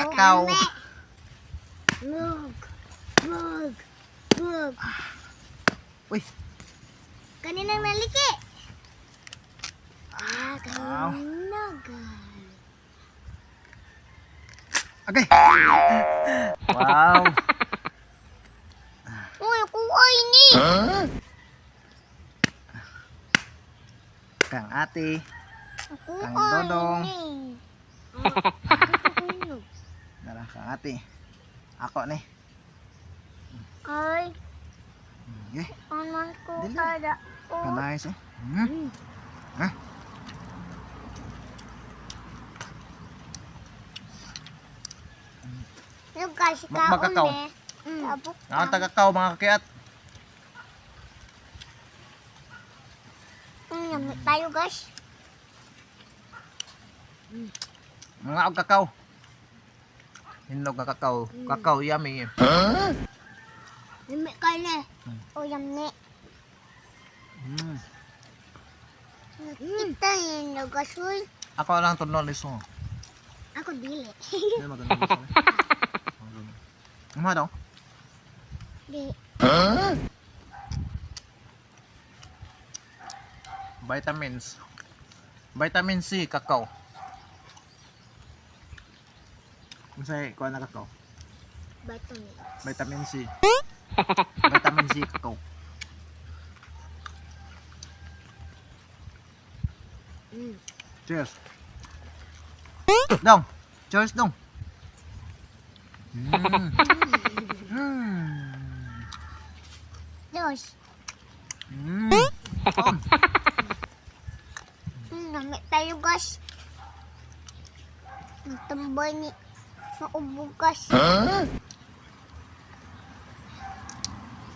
Kakao. Mug. Mug. Mug. Uy. Kaninang naliki. Ah, Wow. kaninang. Okay. Wow. Uy, kuha ni. Kang ate. Kuha Kang Dodong. ni. Dara kang ate. Ako ni. Ay, Okay. aman ko Dili. kada. Oh. Nice eh. Ha? Yung kasi Magkakaw. kaon eh. Tabok. Ang tagakaw, mga kakiat. Yummy tayo, guys. Mga og kakao. Hinog nga kakao. Kakao yummy. Yummy kayo na. O, yummy. Kita yun, guys. Uy. Ako lang tunod liso. Ako dili. Hindi maganda liso. Ano daw? Di. Vitamins. Vitamin C, kakao. Unsay kuha na kakao? Vitamin. Vitamin C. Vitamin C kakao. Cheers. Dong. Cheers, dong. Dos. Oh. Yummy tayo, guys. Ang tambay ni maubugas.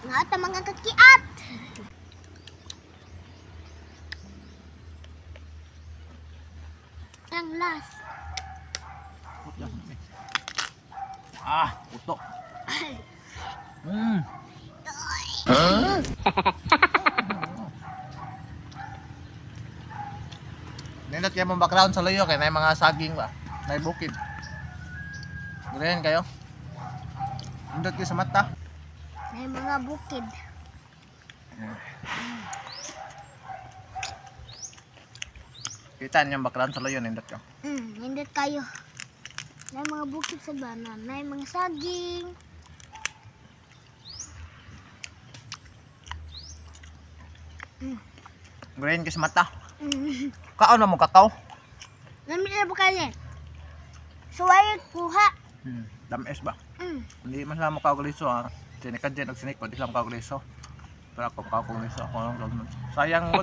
Nga ta mga kakiat. Ang last. Ah, puto. Nindot kayo mong background sa layo kay na mga saging ba. Na bukid. Ganyan kayo. Nindot kayo sa mata. May mga bukid. Kita niyo ang background sa layo, nindot kayo. Nindot kayo. May mga bukid sa bana. May mga saging. Ganyan kayo sa mata. Kaon na mo kakao. Lamit na ba kayo? Suwayot kuha. Damis ba? Mm. Hindi man sila mukha liso ha. Sinikad din, sinikod, di sila mukha liso. Pero ako mukha ko liso, ako lang gagawin. Sayang mo.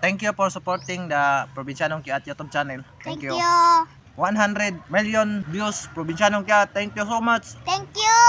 Thank you for supporting the Provincianong Kiat YouTube channel. Thank you. Thank you. 100 million views, Provincianong Kiat. Thank you so much. Thank you.